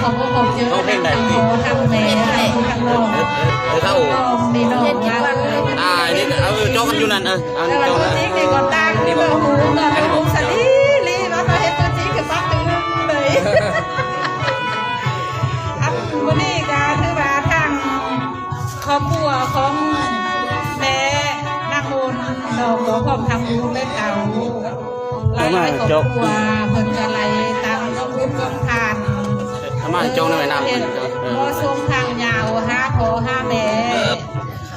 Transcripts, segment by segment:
ຂອບອົກຂອບໃຈ ຮ້ອງເພງໃດຕິ? ທັງພໍ່ທັງແມ່ ທັງພີ່ທັງນ້ອງ ເອີ ເອີ ເອີ ເຂົາ ນ້ອງນີ້ນ້ອງ ອ່າ ນີ້ ເອີ ຈ້ອງຢູ່ນັ້ນ ເອີ ອັນ ເອີ ຈ້ອງນັ້ນ ເອີ ນີ້ກໍຕາກນີ້ບໍ່ຮູ້ກໍຮູ້ສະລີລີວ່າເຂົາເຮັດຕົວຈິງຄືປັກຕື່ມເລີຍ. ອັນ ມື້ນີ້ກໍຖືວ່າທາງຄອບຄົວຂອງແມ່ນາງມົນເນາະ ກໍພ້ອມທັງລູກແລະເຕົ້າ ຫຼາຍໆຄອບຄົວເພິ່ນກໍໄລ່ຕາມກອງບຸນກອງທານ ເອົາມາໃຫ້ຈ້ອງໄດ້ໄຫມນ້ຳ ເຮັດ ເອີ ບໍ່ສົ່ງທາງຍາວຫາພໍ່ຫາແມ່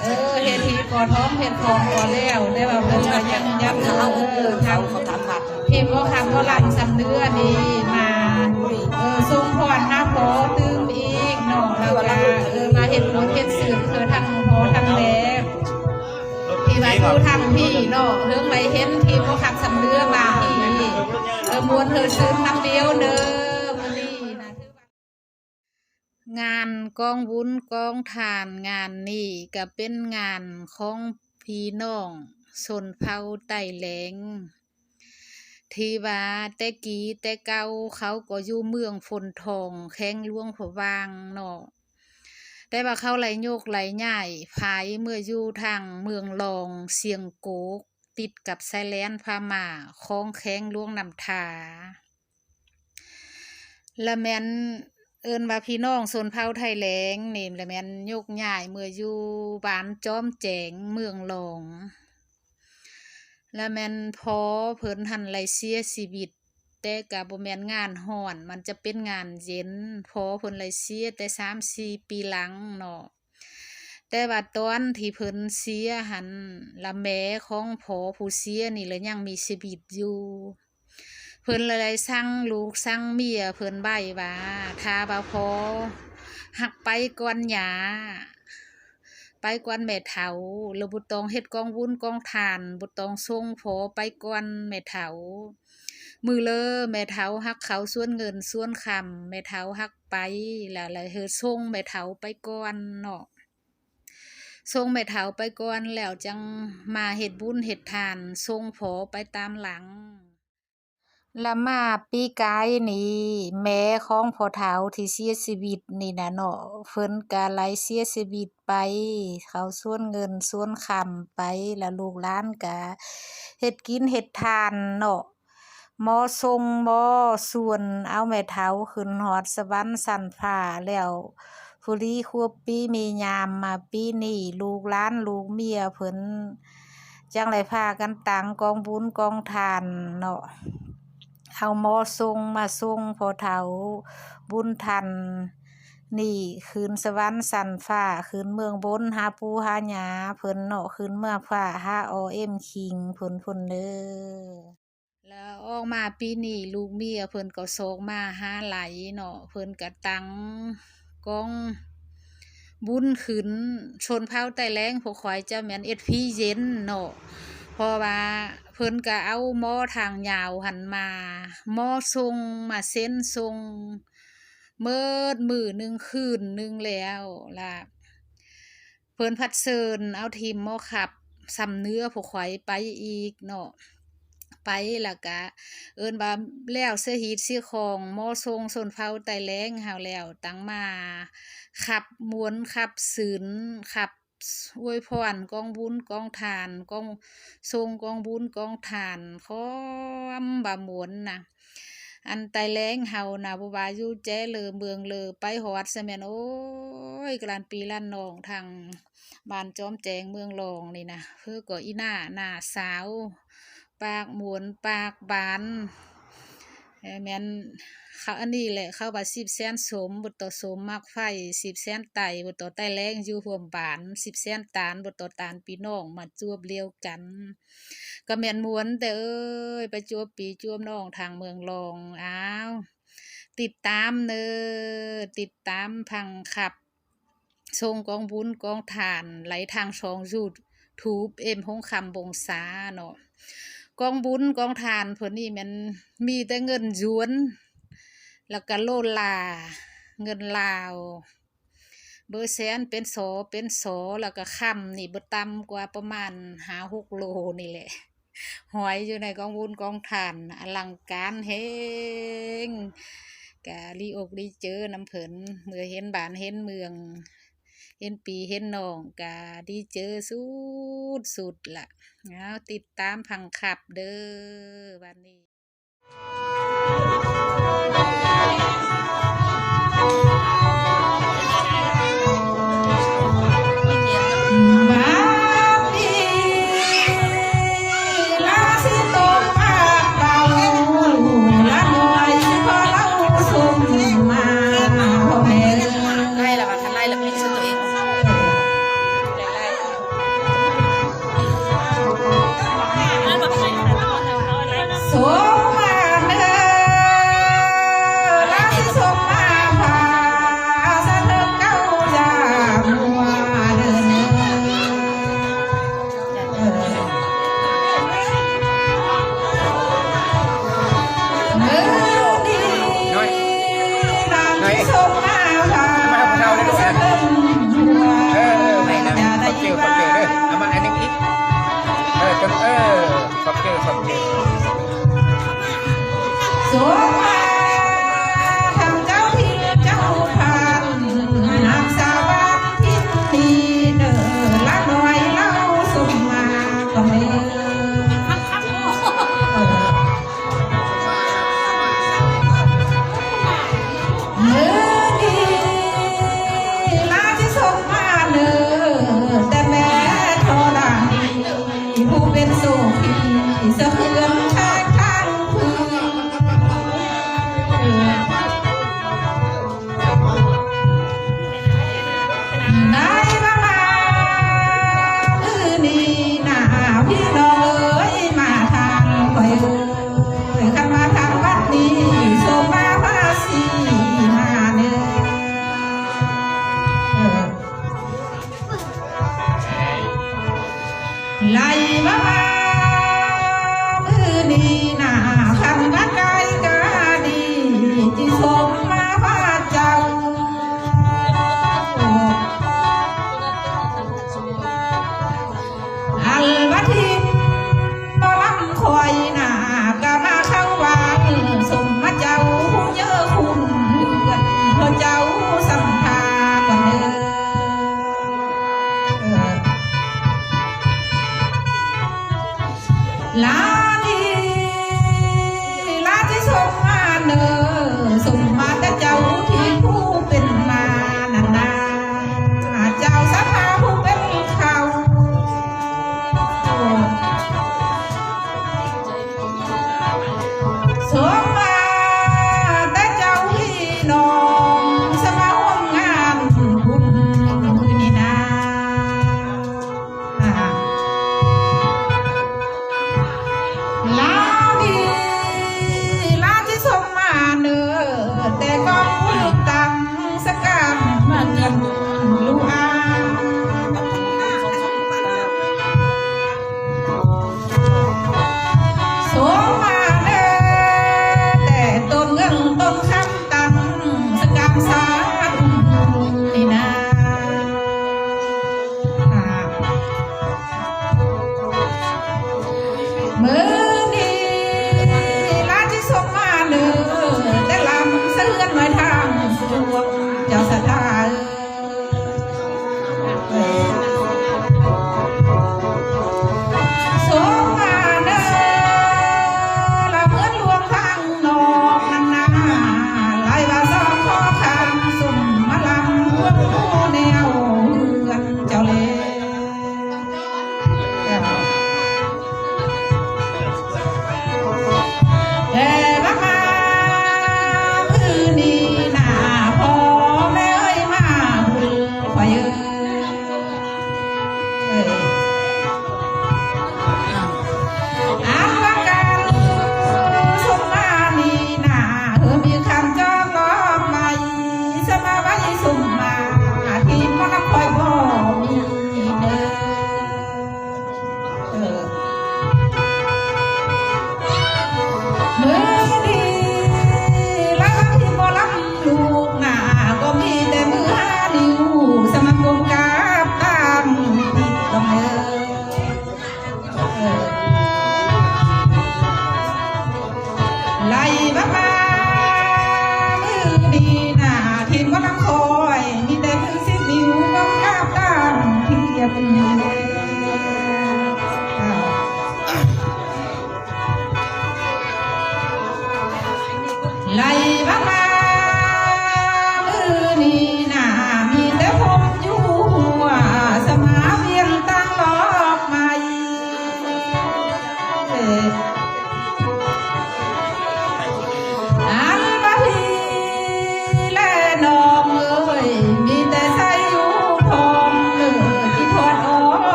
ເອີ ເຮັດທີ່ກໍທ້ອງເຮັດຂອງກໍແລ້ວ ແຕ່ວ່າເພິ່ນກໍຍັງ ຍັງ ເອີ ທາງ ທີ່ບໍ່ຄຳບໍ່ລຳຊຳເດືອນີ້ມາ ເອີ ສົ່ງພອນຫາພໍ່ຕື່ມອີກເນາະ ແລ້ວກໍ ເອີ ມາເຮັດບຸນເຮັດສິນເພື່ອທັງພໍ່ທັງແມ່ ທີ່ວ່າຢູ່ທາງພີ້ເນາະ ເຮີງໄດ້ເຫັນທີ່ບໍ່ຄຳຊຳເດືອມາພີ້ ເອີ ມ່ວນເຮີຊື່ນນຳດຽວເດີ ມື້ນີ້ນະ ຖືວ່າ ງານກອງບຸນກອງທານງານນີ້ກະເປັນງານຂອງພີ່ນ້ອງຊົນເຜົ່າໄຕ້ແຫຼງ ທີ່ວ່າແຕ່ກີ້ແຕ່ເກົ່າເຂົາກໍຢູ່ເມືອງຝົນທອງ ແຂວງຫຼວງພະບາງເນາະ ແຕ່ວ່າເຂົາໄລ່ຍົກໄລ່ຍ້າຍພາຍເມືອຢູ່ທາງເມືອງລອງ ຊຽງໂກກ ຕິດກັບຊາຍແດນພະມ້າ ຂອງແຂວງຫຼວງນ້ຳທາ. ລະແມ່ນເອີ້ນວ່າພີ່ນ້ອງຊົນເຜົ່າໄທແຫຼງນີ້ ລະແມ່ນຍົກຍ້າຍເມືອຢູ່ບ້ານຈອມແຈ້ງ ເມືອງລອງ ລະແມ່ນພໍ່ເພິ່ນຫັ້ນໄດ້ເສຍຊີວິດ ແຕ່ກະບໍ່ແມ່ນງານຮ້ອນ ມັນຈະເປັນງານເຢັນ ພໍ່ເພິ່ນໄດ້ເສຍແຕ່ສາມສີ່ປີຫຼັງເນາະ. ແຕ່ວ່າຕອນທີ່ເພິ່ນເສຍຫັ້ນ ລະແມ່ຂອງພໍ່ຜູ້ເສຍນີ້ລະຍັງມີຊີວິດຢູ່ ເພິ່ນລະໄດ້ສັ່ງລູກສັ່ງເມຍເພິ່ນໄວ້ວ່າ ຖ້າວ່າພໍ່ຮັກໄປກ່ອນຍ່າ ໄປກ່ອນແມ່ເຖົ້າ ລະບໍ່ຕ້ອງເຮັດກອງບຸນກອງທານ ບໍ່ຕ້ອງສົ່ງພໍ່ໄປກ່ອນແມ່ເຖົ້າ ມື້ເລີແມ່ເຖົ້າຮັກເຂົ້າສວນເງິນສວນຄຳ ແມ່ເຖົ້າຮັກໄປ ລະ ລະເຮີສົ່ງແມ່ເຖົ້າໄປກ່ອນເນາະ ສົ່ງແມ່ເຖົ້າໄປກ່ອນ ແລ້ວຈັ່ງມາເຮັດບຸນເຮັດທານ ສົ່ງພໍ່ໄປຕາມຫຼັງ. ລະມາປີກາຍນີ້ ແມ່ຂອງພໍ່ເຖົ້າທີ່ເສຍຊີວິດນີ້ນະເນາະ ເພິ່ນກະໄດ້ເສຍຊີວິດໄປ ເຂົາສວນເງິນສວນຄຳໄປ ລະລູກຫຼານກະເຮັດກິນເຮັດທານເນາະ ໝໍສົ່ງໝໍສວນເອົາແມ່ເຖົ້າຂຶ້ນຮອດສະຫວັນຊັ້ນຟ້າແລ້ວ ຜູ້ດີຄົວປີມີຍາມມາປີນີ້ ລູກຫຼານລູກເມຍເພິ່ນຈັ່ງໄດ້ພາກັນຕັ້ງກອງບຸນກອງທານເນາະ ເອົາໝໍສົ່ງມາສົ່ງພໍ່ເຖົ້າບຸນທັນນີ້ ຂຶ້ນສະຫວັນຊັ້ນຟ້າ ຂຶ້ນເມືອງບົນຫາປູ່ຫາຍ່າເພິ່ນເນາະ ຂຶ້ນເມືອງຟ້າຫາອໍເອັມຄິງເພິ່ນພຸ້ນເດີ. ແລ້ວອອກມາປີນີ້ ລູກເມຍເພິ່ນກໍຊອກມາຫາໄຫຼເນາະ ເພິ່ນກະຕັ້ງກອງບຸນຂຶ້ນ ຊົນເຜົ່າໄຕ້ແຫຼງພວກຂ້ອຍຈະແມ່ນເຮັດຜີເຢັນເນາະ ເພາະວ່າເພິ່ນກະເອົາໝໍທາງຍາວຫັ້ນມາ ໝໍສົ່ງ ມາເຊັນສົ່ງ ເໝິດມື້ໜຶ່ງຄືນໜຶ່ງແລ້ວລະ ເພິ່ນພັດເຊີນເອົາທີມໝໍຂັບຊຳເໜືອພວກຂ້ອຍໄປອີກເນາະ ໄປລະກະເອີ້ນວ່າແລ້ວເສຍຮີດເສຍຄອງ ໝໍສົ່ງຊົນເຜົ່າໄຕ້ແຫຼງເຮົາແລ້ວ ຕັ້ງມາຂັບມ່ວນຂັບຊື່ນ ຂັບອວຍພອນກອງບຸນກອງທານ ກອງ ສົ່ງກອງບຸນກອງທານ ຄວາມວ່າມ່ວນນະ. ອັນໄຕ້ແຫຼງເຮົານະ ບໍ່ວ່າຢູ່ແຈເລີເມືອງເລີ ໄປຮອດຊະແມ່ນ ໂອ້ຍ ກະລານພີ່ລານນ້ອງທາງບ້ານຈອມແຈ້ງເມືອງລອງນີ້ນະ ເພິ່ນກໍອີໜ້າ ໜ້າສາວ ປາກມ່ວນປາກບານ ແມ່ນ ເຂົາ ອັນນີ້ແຫຼະ ເຂົາວ່າສິບແສນສົມ ບໍ່ຕໍ່ສົມໝາກໄຟ ສິບແສນໄຕ້ ບໍ່ຕໍ່ໄຕ້ແຫຼງຢູ່ຮ່ວມບ້ານ ສິບແສນຕານ ບໍ່ຕໍ່ຕານພີ່ນ້ອງມາຈວບລຽວກັນ. ກໍແມ່ນມ່ວນແຕ່ເອີຍ ໄປຈວບພີ່ຈວບນ້ອງທາງເມືອງລອງ. ອ້າວ ຕິດຕາມເນີ ຕິດຕາມພັງຂັບ ສົ່ງກອງບຸນກອງທານ ໄຫຼທາງຊ່ອງຢູທູບ ເອັມ ຫົງຄຳ ວົງສາເນາະ. ກອງບຸນກອງທານເພິ່ນນີ້ແມ່ນມີແຕ່ເງິນຢວນ ແລ້ວກະໂລລາ ເງິນລາວ ເບີແສນເປັນສໍ ເປັນສໍ ແລ້ວກະຄຳນີ້ບໍ່ຕ່ຳກວ່າປະມານຫ້າຫົກໂລນີ້ແຫຼະ ຫ້ອຍຢູ່ໃນກອງບຸນກອງທານ ອະລັງການແຮງ. ກະດີອົກດີເຈີນຳເພິ່ນ ເມື່ອເຫັນບ້ານເຫັນເມືອງ ເຫັນພີ່ເຫັນນ້ອງ ກະດີເຈີສຸດໆລະ. ເອົາ ຕິດຕາມຟັງຄັບເດີ ບາດນີ້. ນ້ອຍ ນ້ອຍ ເອີ ເອີ ໄປແລ້ວ ຂອບໃຈ ຂອບໃຈເດີ ເອົາມາອັນໜຶ່ງອີກ ເອີ ເອີ ຂອບໃຈ ຂອບໃຈ. ມື້ນີ້ລາຊິສົ່ງມາເນີ ແຕ່ແມ່ທໍລະນີ ຜູ້ເປັນໂສພີ ສະເທືອນແຂວງທາງພື້ນ. ໄດ້ມາ ມາມື້ນີ້ນາ ພີ່ນ້ອງເອີຍ ມາທາງຂ້ອຍເອີຍ ຄັນມາທາງວັດນີ້ ສົມມາພາສີມາເນີ ໄລ່ມາ ມາມື້ນີ້ນາ ຄັນມາໄກກະດີ ຊິສົມມາພາເຈົ້າ ອັນວ່າທີມໝໍລຳຂ້ອຍນາ ກະມາເຂົ້າວັດ ສົມມາເຈົ້າຜູ້ເຍີຄຸນ ເຮືອນພໍ່ເຈົ້າສຳພາກ່ອນເດີ. ລານີ້ ລາທີ່ສົມມາເນີ ສົມມາແຕ່ເຈົ້າທີ່ຜູ້ເປັນມານັ້ນນາ ເຈົ້າສະຖາຜູ້ເປັນເຂົາ ສົມມາແຕ່ເຈົ້າພີ່ນ້ອງ ສະມາຮ່ວມງານບຸນນີ້ນາ. ລານີ້ ລາທີ່ສົມມາເນີ ແຕ່ກອງລູກຕັງສະກາມເງິນລູອາ ສົມມາເນີ ແຕ່ຕົ້ນເງິນຕົ້ນຄຳຕັງສະກາມສາທຸນນີ້ນາ. ມື້ນີ້ລາຊິສົ່ງມາເດີ ແຕ່ລຳສະເຮືອນນ້ອຍທາງສວງ ເຈົ້າສະຖາເອີຍ ສົ່ງມາເດີ ລຳເຮືອນຫຼວງທາງນອກນັ້ນນາ ຫຼາຍວ່າສອງຂໍ້ຄຳ ສົມມາລຳພວກຜູ້ແນວເຮືອນເຈົ້າແລ. ເ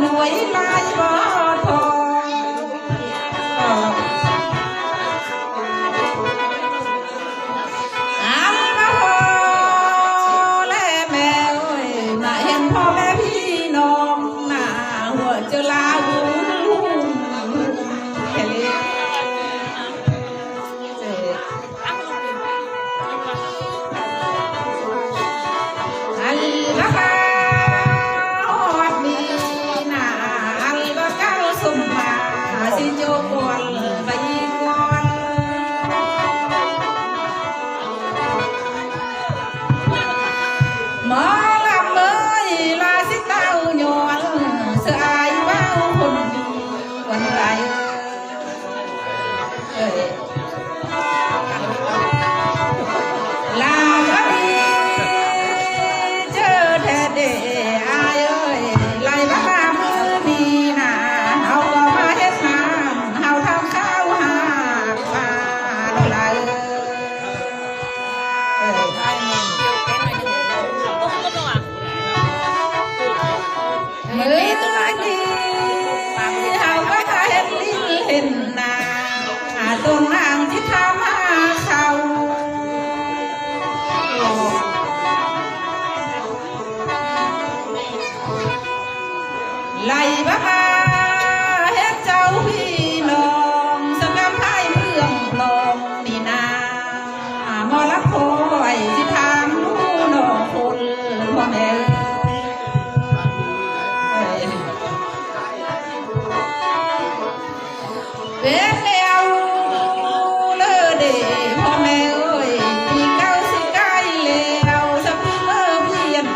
ໜ່ວຍຫຼາຍບໍ່ພໍ ອັນມາພໍແລະແມ່ເອີຍ ມາເຫັນພໍ່ແມ່ພີ່ນ້ອງ ໜ້າຫົວຈະລາວ ອັນລະມາຮອດນີ້ນາ ອັນລະກາວສົມມາ ຊິໂຈກອນໄປກ່ອນ ໝໍລຳເອີຍ ລາຊິເຕົ້າຍ້ອນ ເສືອອາຍເວົ້າຄົນດີ ວັນໄລ ເອີຍ ລາວອັນນີ້ເຈີແທ້ເດ ອາຍເອີຍ ໄລ່ມາມື້ນີ້ນາ ເຮົາກໍມາເຮັດງານ ເຮົາທຳຂ່າວຫາປາໂລດລະເອີຍ ເອີຍ ມື້ນີ້ເຮົາກໍມາເຮັດລີເຫັນໜ້າ ຕົນນາງຈິດທາມາເຂົ້າ ໄລ່ມາເຮັດເຈົ້າພີ່ນ້ອງ ສະກຳໄພເມືອງນອງນີ້ນາ ໝໍລຳຂ້ອຍຊິຖາມດູນ້ອງຄົນພໍ່ແມ່ເອີຍ ເປັນແນວເລີເດພໍ່ແມ່ເອີຍ ປີເກົ່າຊິໃກ້ແລ້ວ ສະປີເມີ່ວຽນ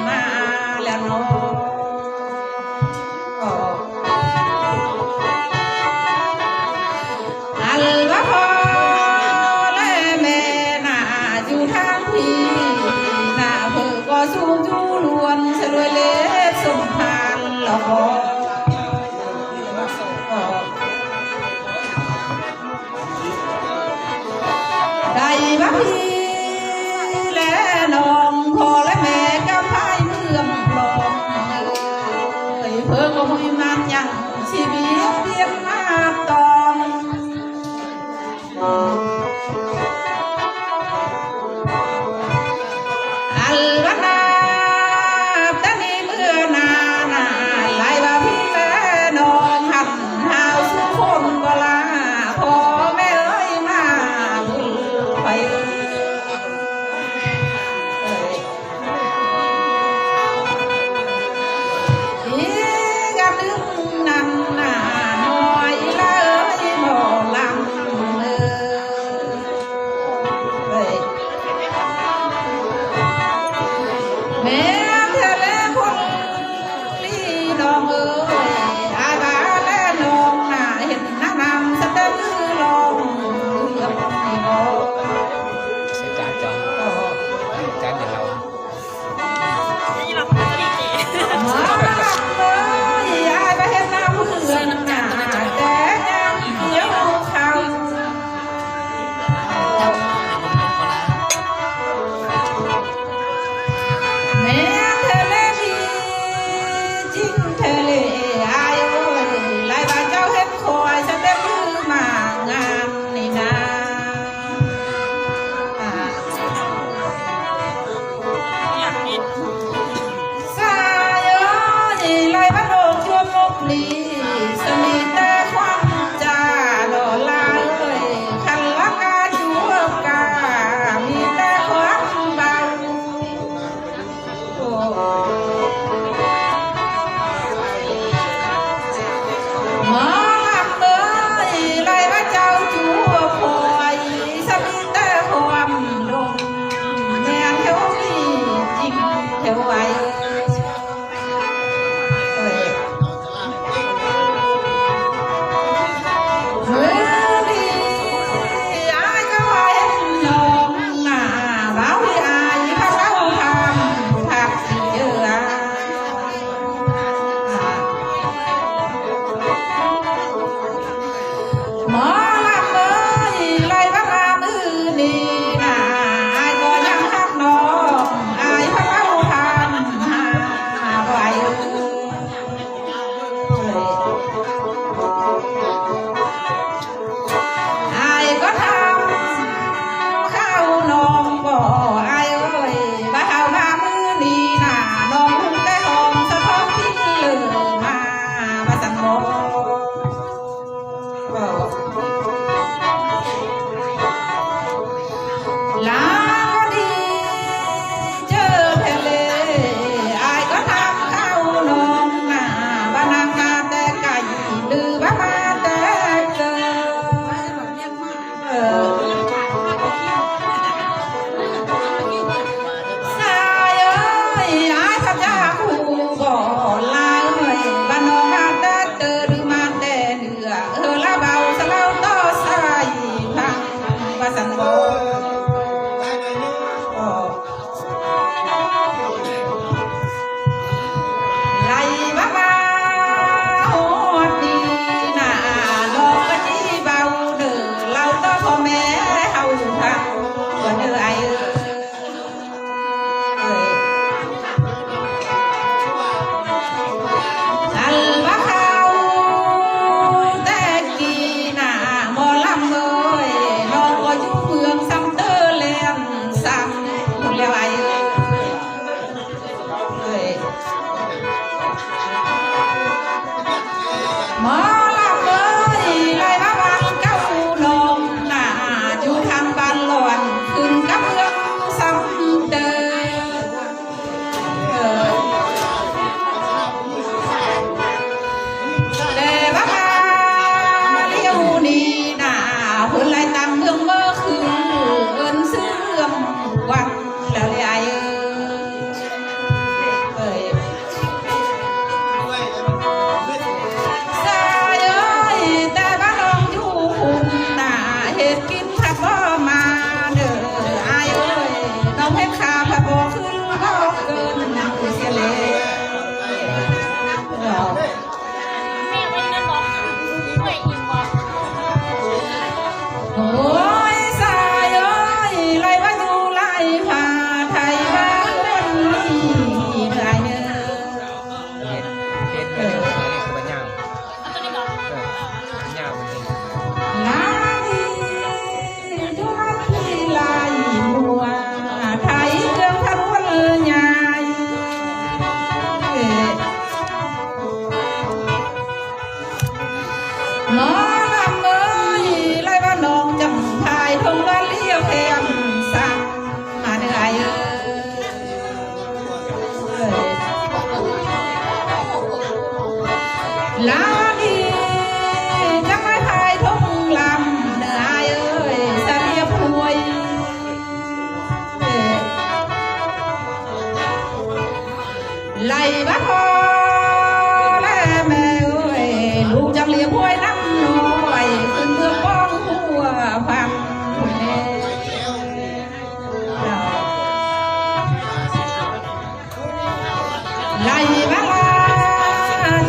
ມາແລ້ວເນາະ ອັນວ່າພໍ່ແລະແມ່ນາ ຢູ່ທາງພີ້ນາ ເພິ່ນກໍສູງຢູ່ລ້ວນ ສະລວຍເລັບສົມພານລະ ໄດ້ມາພີ້ແລະນ້ອງ ພໍ່ແລະແມ່ກຳໄພເມືອງລອງເອີຍ ເພິ່ນກໍບໍ່ມີມາຫຍັງ ຊີວິດປ່ຽນມາຕ້ອງ ອັນວ່ານາບຕານີ້ເມື່ອນານາ ຫຼາຍວ່າພີ່ແລະນ້ອງ ຫັນຫາວສູ່ຄົນບໍ່ລາ ພໍ່ແມ່ເອີຍມາບຸນໄປ ໂອ້ຍ ຊາຍເອີຍ ໄລ່ວ່າຢູ່ໄລ່ພາ ໄທບ້ານຄົນນີ້ຫຼາຍເດີ. ເຮັດ ເຮັດແມ່ນ ອັນນີ້ຄືວ່າຍາວ ເອີ ຍາວເລີຍ ລາດີ ຢູ່ນຳພີ່ຫຼາຍຫົວ ໄທເຄື່ອງທັນຄົນໃຫຍ່. ໝໍລຳເອີຍ ໄລ່ວ່ານ້ອງຈັ່ງພາຍທົ່ງລະລຽວແຄມສັກມາເດີອ້າຍເອີຍ. ລາດີ ຈັ່ງໄດ້ພາຍທົ່ງລຳເດີອ້າຍເອີຍ ສະເລຍພວຍ. ໄລ່ວ່າພໍ່ແລະແມ່ເອີຍ ລູກຈັກລຽບຫ້ວຍນ້ຳນ້ອຍ ຂຶ້ນເມືອງປອງຫົວພັງ. ໄລ່ວ່າ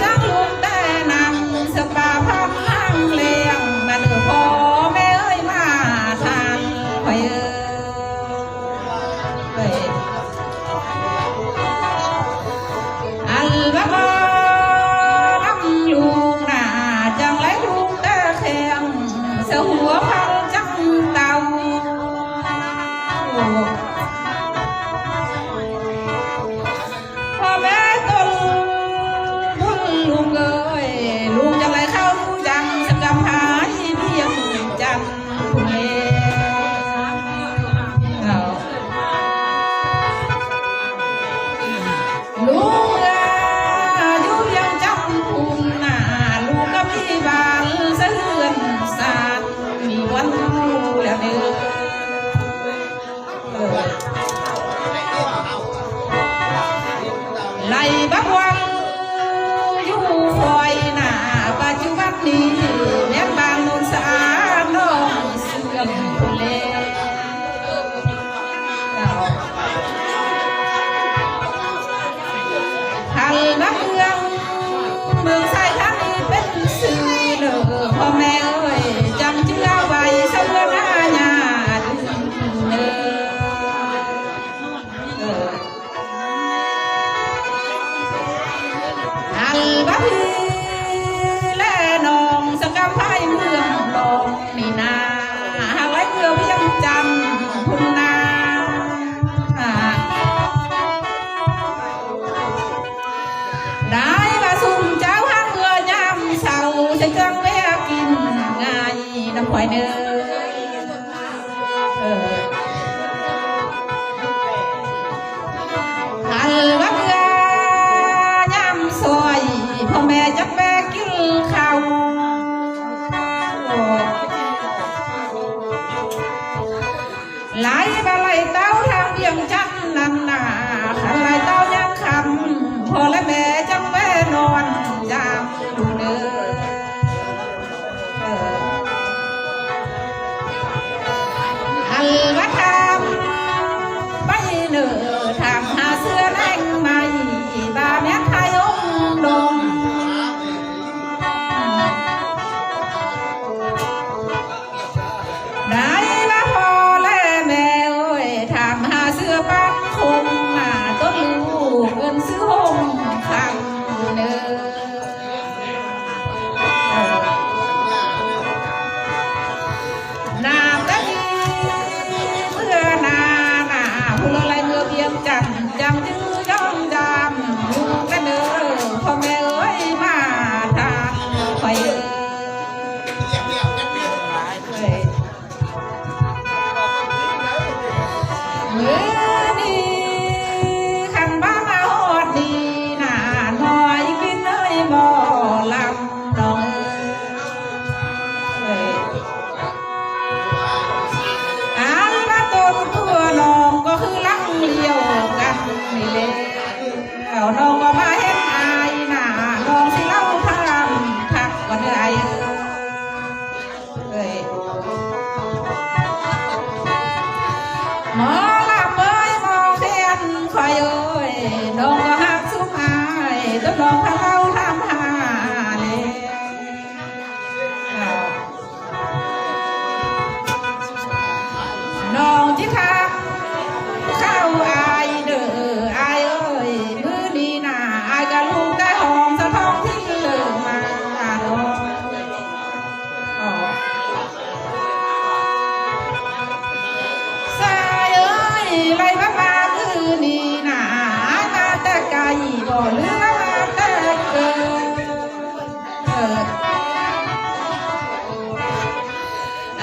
ຈັກລູກແຕ່ນາງ ສະປາພາມນາງແລ້ງ ມາເດີພໍ່ແມ່ເອີຍ ມາທາງຂ້ອຍເອີຍ. ອັນວ່ານຳລູກໜ້າ ຈັ່ງໄຫຼລູກແຕ່ແຂ້ງ ສະຫົວພັນຈັງເຕົາ. ພໍ່ແມ່ຕົນບຸນລຸງເອີຍ ລູກຈັ່ງໄຫຼເຂົ້າຢູ່ຈັ່ງ ສະກຳພາຍວຽງຈັນພຸ້ນແລ້ວ. ລູກເອີຍ ຢູ່ວຽງຈັນພຸ້ນນາ ລູກກໍມີບ້ານສະເຮືອນຊານ ມີວັນຢູ່ແລ້ວເດີ. ໄລ່ບັກວັງຢູ່ຄອຍໜ້າ ປັດຈຸບັນນີ້ແມ່ນບ້ານໂນນສະອາດ ໜອງເຊື່ອມພຸ້ນແຫຼະ. ຄັນວ່າເມືອງ ເມືອງຊາຍທານີເປັນຊື່ເດີ ພໍ່ແມ່ເອີຍ ຈຳຈື່ເອົາໄວ້ ສະເໝືອນອາຍາດເດີ. ອັນວ່າພີ່ແລະນ້ອງ ສະກຳໄພເມືອງບອງນີ້ນາ ຫາກໄຫຼເມືອວຽງຈັນພຸ້ນນາ. ໄດ້ວ່າຊຸມເຈົ້າຫາກເມືອຍາມເຊົ້າ ໃສ່ເຄື່ອງເວຍກິນງ່າຍນຳຂ້ອຍເດີ. ເອີ ຄັນວ່າເມື່ອຍາມສວຍ ພໍ່ແມ່ຈັກແບກກິນເຂົ້າ. ໄລ່ບາໄລ່ເຕົ້າທາງວຽງຈັນນັ້ນນາ ຄັນໄລ່ເຕົ້າຍາມຄ່ຳ ພໍ່ແລະແມ່ຈັ່ງແວ່ນອນຢາມລຸງເດີ. ອັນວ່າຖາມໄປເນີ ຖາມຫາເສືອແລງໄມ້ ບາແມ່ນໄທອົງດົງ. ໄດ້ລະພໍ່ແລະແມ່ເອີຍ ຖາມຫາເສືອປານຄົງ ໜ້າຕົ້ນລູກເອີ້ນຊື່ຫົງຄັງເນີ. ນາງຕະນີເມືອນານາ ຜູ້ລະໄລເມືອວຽງຈັນ ຈຳຈື່ຍ້ອງຢາມລູກກັນເດີ ພໍ່ແມ່ເອີຍ ມາທາງຂ້ອຍເອີຍ. ມື້ນີ້ຄັນວ່າມາຮອດນີ້ນາ ນ້ອຍກິນເອີຍ ໝໍລຳນ້ອງເອີຍ. ອັນວ່າຕົນຕົວນ້ອງກໍຄືຫຼັງລຽວກັນນີ້ແຫຼະ ແລ້ວນ້ອງກໍມາເຫັນອ້າຍນາ ນ້ອງຊິເລົ່າຖາມທັກກ່ອນເດີອ້າຍເອີຍ. ເອີຍ ໝໍລຳເອີຍ ໝໍແຄນຂ້ອຍເອີຍ ນ້ອງກໍຮັກຊຸມອ້າຍ ຕົວນ້ອງພາເລົ່າຖາມຫາແລ. ຊິຖາມເຂົາອ້າຍເດີ ອ້າຍເອີຍ ມື້ນີ້ນະ ອ້າຍກະລູກໄດ້ຫອມສະທ້ອງທີ່ເລີມາເນາະ ສາຍເອີຍ ໄລ່ມາ ມາມື້ນີ້ນະ ອ້າຍມາແຕ່ໄກ ບໍ່ຫຼືວ່າມາແຕ່ເກີດ ເອີ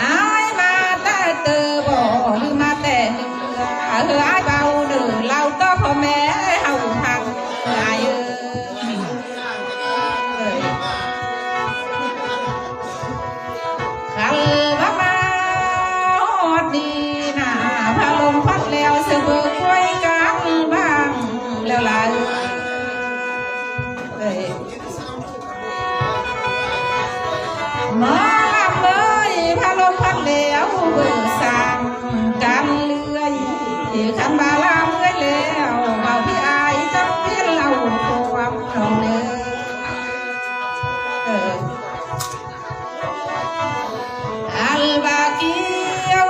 ອ້າຍມາແຕ່ເຕີບໍ ຫຼືມາແຕ່ເໜືອ ເອີ ອ້າຍເວົ້າເດີ ເລົ່າຕໍ່ພໍ່ແມ່ເຮົາຟັງ ອ້າຍເອີຍ ຄັນວ່າມາຮອດນີ້ນະ ພະລົມພັດແລ້ວ ສະເບີກກ້ວຍກາງບາງແລ້ວຫຼາຍ ເອີຍ ໝໍລຳເອີຍ ພະລົມພັດແລ້ວ ເບີກສາງກັນເລື້ອຍ ຄັນວ່າລຳເອື້ອຍແລ້ວ ເວົ້າພີ່ອາຍຈັກປ່ຽນເລົ່າຄວາມນ້ອງເດີ ເອີ ອັນວ່າກ່ຽວ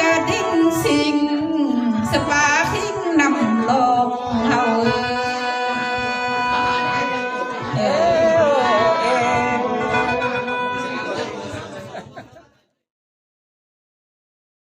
ກະດິນສິງ ສະປາພິງນຳລອງເຮົາເອີຍ